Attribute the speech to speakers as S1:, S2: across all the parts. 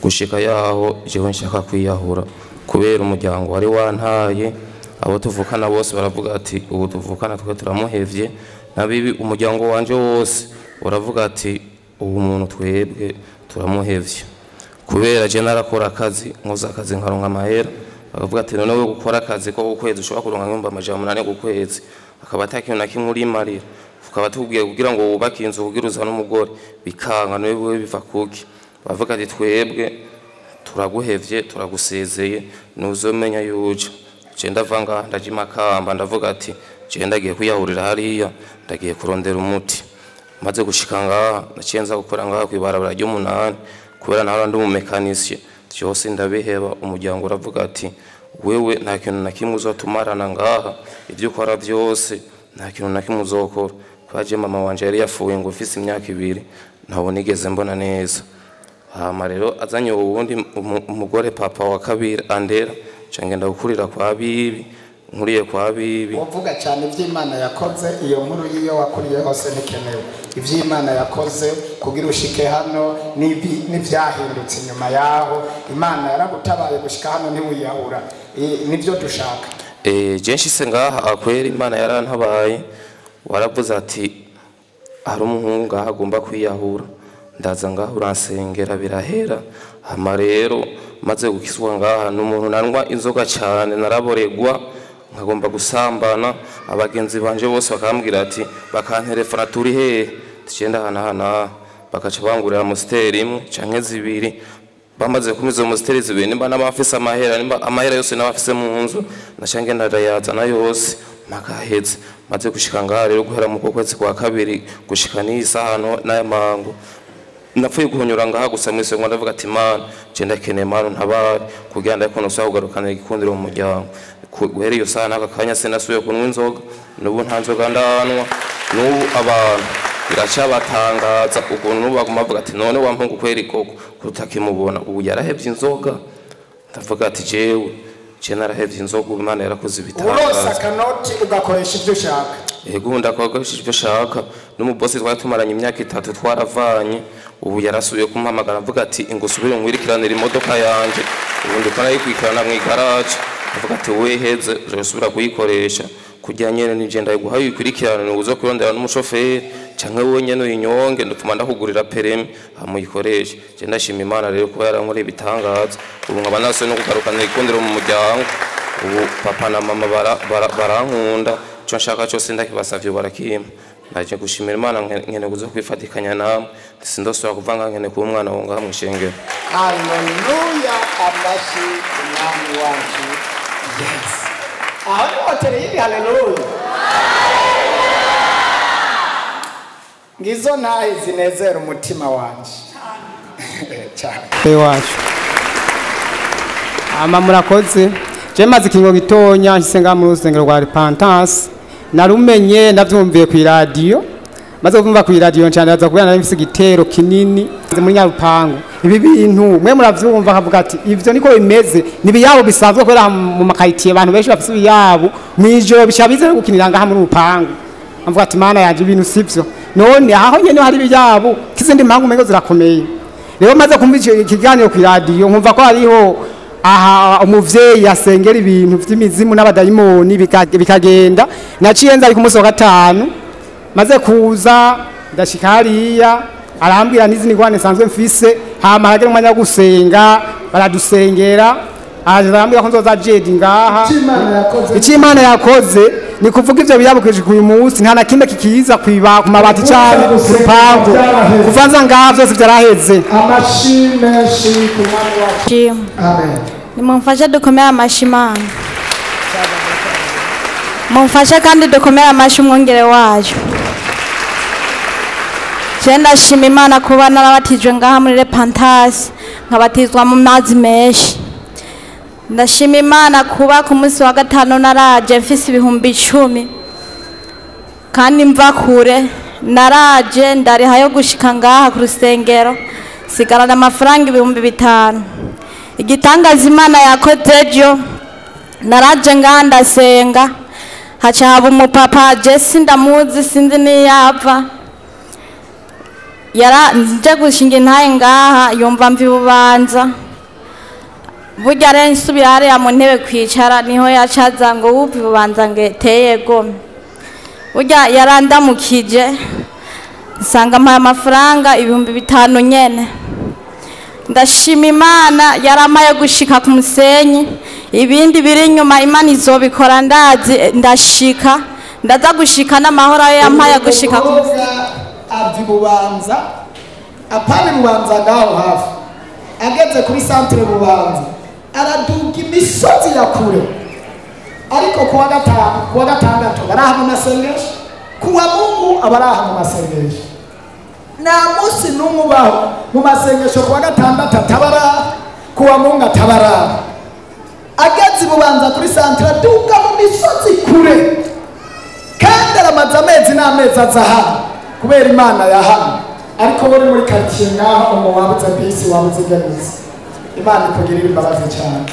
S1: Gushika yaho jewe nshaka kwiyahura kubera umuryango wari wantaye. Abo tuvukana bose baravuga ati ubu tuvukana twe turamuhevye, nabibi umuryango wanje wose uravuga ati ubu muntu twebwe turamuhevye, kubera je narakora akazi, nkoza akazi nkaronka amahera. Bakavuga ati none we gukora akazi ko ukwezi ushobora kuronka nk'ibihumbi 800 ku kwezi, akaba atakintu na kimwe urimarira, tukaba tubwiye kugira ngo wubake inzu kugira uzane umugore bikanga, none biva kuki? Bavuga ati twebwe turaguhevye, turagusezeye, nuzomenya yuje. Je ndava ngaha ndaja Imakamba, ndavuga ati je ndagiye kwiyahurira hariya, ndagiye kurondera umuti. Maze gushika ngaha naciye nza gukora ngaha kw'ibarabara ry'umunani, kubera nahora ndi umumekanisiye, vyose ndabiheba. Umuryango uravuga ati wewe nta kintu na kimwe uzotumarana ngaha, ivyo ukora vyose nta kintu na kimwe uzokora. Kwaje mama wanje yari yafuye ngo mfise imyaka 2, ntabwo nigeze mbona neza. Hama rero azanye uwundi umugore papa wa kabiri andera, ca ngenda gukurira kwa bibi, nkuriye kwa bibi.
S2: Uvuga cyane ivy'Imana yakoze, iyo nkuru yiyo wakuriye hose ntikenewe. Ivy'Imana yakoze kugira ushike hano n'ivyahindutse inyuma yaho, Imana yaragutabaye gushika hano ntiwiyahura, nivyo dushaka.
S1: Je nshitse ngaha akwera Imana yarantabaye, waravuze ati hari umuhungu ngaha agomba kwiyahura, ndaza ngaha uransengera birahera. Hama rero maze gukizwa ngaha, n'umuntu nanwa inzoga cyane, naraboregwa nkagomba gusambana. Abagenzi banje bose bakambwira ati, bakanterefona turi hehe, tugenda hana hana, bakaca bangurira Amstel imwe canke zibiri. Bamaze kumiza Amstel zibiri, nimba n'abafise amahera, nimba amahera yose n'abafise mu nzu, naca ngenda ndayazana yose makaheze. Maze gushika ngaha rero guhera mu kwezi kwa kabiri gushika n'iyi saha n'aya mango, napfuye guhonyora ngaha gusa mwese ngo ndavuga ati Mana je ndakeneye Mana ntabare, kugira ndako nosaba kugarukana igikundiro mu muryango. Guhera iyo saha n'aka kanya sinasubiye kunywa inzoga, n'ubu nta nzoga ndanwa. N'ubu abantu biracabatangaza ukuntu n'ubu baguma bavuga ati none wa mpungu kweri koko kutakimubona, ubu yarahevye inzoga. Ndavuga ati jewe je narahevye inzoga, ubu Imana yarakoze ibitangaza.
S2: Uronsa akanoti ugakoresha ivyo ushaka.
S1: Ego ndakoresha ivyo ushaka. N'umubosi twari tumaranye imyaka 3 twaravanye, ubu yarasubiye kumpamagara avuga ati ingusubire nkwirikiranire imodoka yanje, ubu ndiko nayikurikirana mw'igaraje. Avuga ati weheze uzosubira kuyikoresha kugira nyene nije ndayiguha uyikurikirane, uzo kurondera n'umushoferi canke wowe nyene uyinyonge, ndutuma ndakugurira permis amuyikoreshe. Je ndashima Imana rero kuba yarankoreye ibitangaza, ubu nkaba nasubiye no kugarukana igikundiro mu muryango. Ubu papa na mama barankunda, ico nshaka cose ndakibasavye barakimpa. Naje gushimira Imana nkene kuza kwifatikanya namwe, sindosubira kuva ngaha nkene kuba umwana wo ngaha mw'ishengero.
S2: Haleluya, amashi umwami wacu Yesu. Aho ni hoteli yindi, haleluya. Ngizo ntahe zinezera umutima wanje cyane.
S3: Wacu ama murakoze. Je maze ikingo gitonya nshitse ngaha mu rusengero rwa Repentance, narumenye ndavyumviye ku radio. Maze kumva ku radio ncane aza kubera nari mfise igitero kinini muri Nyarupangu. Ibi bintu mwe muravyumva akavuga ati ivyo niko bimeze, nibiyabo bisanzwe kubera mu makayitiye abantu benshi bafise ibiyabo mwijoro bishabize no gukinira ngaha muri Rupangu. Amvuga ati Mana yanje ibintu sivyo, none aho nyene hari ibiyabo kizindi mpangu mengo zirakomeye. Rero maze kumva ikiganiro ku radio nkumva ko hariho aha umuvyeyi asengera ibintu vy'imizimu n'abadayimoni bikagenda. Naciye nza ari ku munsi wa gatanu, maze kuza ndashika hariya arambwira n'izindi ngwane nsanzwe mfise. Hama haragera umwanya wo gusenga, baradusengera, arambwira ko nzoza jedi ngaha. Icyo Imana yakoze ni kuvuga ivyo biyabukije uyu munsi, nta na kimwe kikiza kwiba ku mabati cyane ku rupangu. Kuva nza ngaha vyose vyaraheze.
S2: Amashi menshi ku mwami wacu. Amen.
S4: Nimumfashe dukomere amashi Imana. Mumfashe kandi dukomere amashi umwongere wacu. Je ndashima Imana kuba narabatijwe ngaha muri Repentance, nkabatizwa mu mazi menshi. Ndashima Imana kuba ku munsi wa gatanu naraje mfise 10,000 kandi mva kure, naraje ndarihayo gushika ngaha ku rusengero, sigarana amafaranga 5,000. Igitangaza Imana yakoze ejo, naraje ngaha ndasenga, haca haba umupapa, je sindamuzi sinzi niyava. Yara nje gushinga intahe ngaha yumva mvi Bubanza. Burya rero nsubira hariya mu ntebe kwicara niho yacaza ngo wumva Bubanza ngeteye gome. Burya yarandamukije nsanga mpaye amafaranga 5000 nyene. Ndashima Imana yaramaye gushika ku musenyi, ibindi biri inyuma Imana izobikora ndazi. Ndashika ndaza gushika n'amahoro ayo yampaye gushika ku musenyi.
S2: Ava Bubanza apana Bubanza ngaho hafi, ageze kuri centre Bubanza araduga imisozi ya kure, ariko kuwa gatanu kuwa gatandatu baraha mu masengesho, kuwa Mungu abaraha mu masengesho. Nta munsi n'umwe ubaho mu masengesho kuwa gatandatu atabaraha, kuwa Mungu atabaraha. Ageze Bubanza kuri centre aduga mu misozi kure, kandi aramaze amezi n'amezi aza hano kubera Imana ya hano. Ariko uri muri quartier ngaho umu wabuze bisi wabuze genzi. Imana ikugirira imbabazi cyane.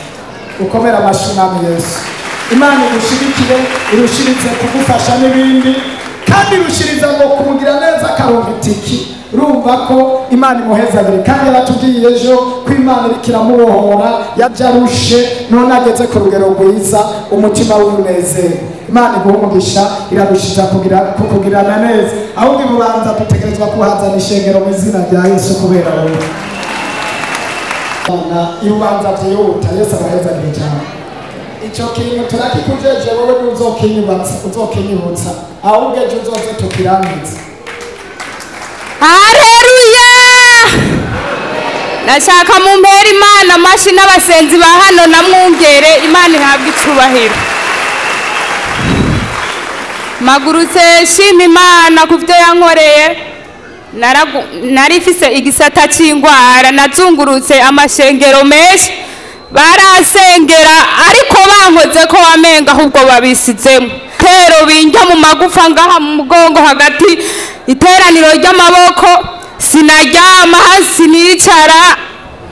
S2: Ukomera amashyi Mwami Yesu. Imana igushigikire, irushiritse kugufasha n'ibindi, kandi irushiriza ngo kumugira neza akaronka itiki. Urumva ko Imana imuhezagire. Kandi yaratubwiye ejo ko Imana iriko iramubohora, yajarushe none ageze ku rugero rwiza, umutima w'umunezero. Imana iguhe umugisha, irarushiza kukugirana neza. Ahubwo Ibubanza dutegerezwa kuhazana ishengero mu izina rya Yesu kubera wowe. Ibubanza byihuta, Yesu abahezagire cyane. Ico kintu turakikujeje wowe uzokinyibutsa, ahubwo ejo uzoze tukirangize.
S5: Haleluya! Nashaka mumpera Imana amashi n'abasenzi ba hano namwungere, Imana ihabwe icubahiro. Magurutse shima Imana kuvyo yankoreye. Narifise igisata c'ingwara, nazungurutse amashengero menshi, barasengera ariko bankoze ko wamenga ahubwo babisizemo. Tero binjya mu magufa ngaha mu mugongo hagati, iteraniro ry'amaboko, sinaryama sinicara.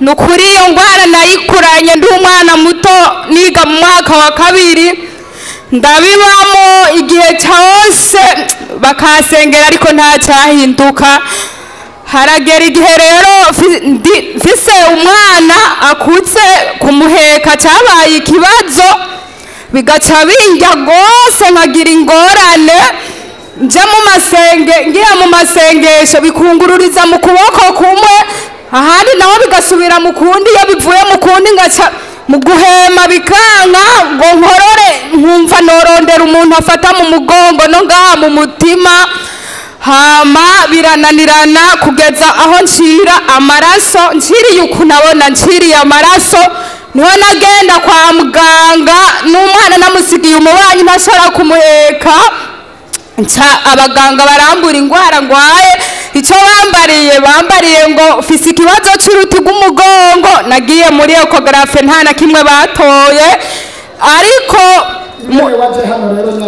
S5: Nukuri iyo ngwara nayikuranye ndi umwana muto, niga mu mwaka wa 2, ndabibamo igihe cyose bakasengera ariko nta cyahinduka. Haragera igihe rero mfise umwana akutse kumuheka cyabaye ikibazo, bigaca binjya rwose nkagira ingorane. Nje mu masenge, ngiye mu masengesho bikungururiza mu kuboko kumwe, ahandi naho bigasubira mu kundi. Iyo bivuye mu kundi ngaca mu guhema bikanka ngo nkorore, nkumva norondera umuntu afata mu mugongo no ngaha mu mutima. Hama birananirana kugeza aho ncira amaraso, nciriye uku nabona nciriye amaraso. Niho nagenda kwa muganga n'umwana namusigiye umubanyi ntashobora kumuheka. Nca abaganga barambura ingwara ngwaye, icyo bambariye ngo mfise ikibazo c'uruti rw'umugongo. Nagiye muri ecographe nta na kimwe batoye, ariko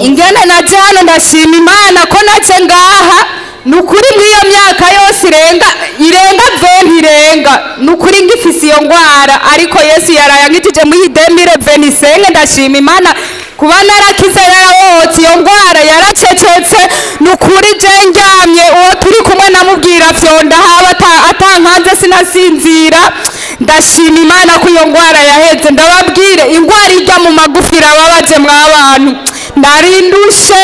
S5: ingene naje hano ndashima Imana ko naje ngaha. Nukuri muri iyo myaka yose irenga 20 irenga, nukuri ngifise iyo ngwara, ariko Yesu yarayangitije muri 2025. Ndashima Imana kuba narakize, yarawotse iyo ngwara yaracecetse. Nukuri je ndyamye uwo turi kumwe namubwira fyonda haba atankanze sinasinzira. Ndashima Imana ko iyo ngwara yaheze. Ndababwire ingwara ijya mu magufa irababaje mwabantu, narindushe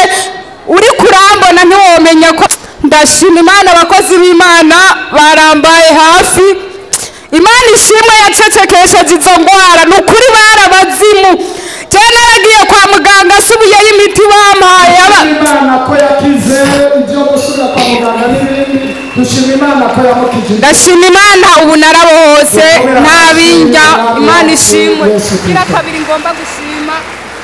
S5: uri kurambona ntiwomenya ko. Ndashima Imana abakozi b'Imana barambaye hafi. Imana ishimwe yacecekesheje izo ngwara, nukuri barabazimu. Je naragiye kwa muganga asubiyeyo imiti bampaye.
S2: Imana ko yakize ibyo gusubira kwa muganga n'ibindi, dushima Imana ko yamukije.
S5: Ndashima Imana ubu narabohose nta binjya. Imana ishimwe. Kira kabiri ngomba gushima,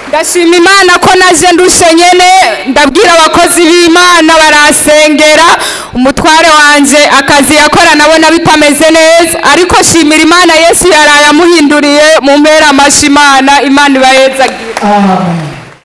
S5: ndashima Imana ko naje ndushe nyene. Ndabwira abakozi b'Imana barasengera, umutware wanje akazi yakora nabona bitameze neza, ariko shimira Imana Yesu yaraye amuhinduriye. Mu mpera amashi Imana, Imana ibahezagira.
S2: Amen.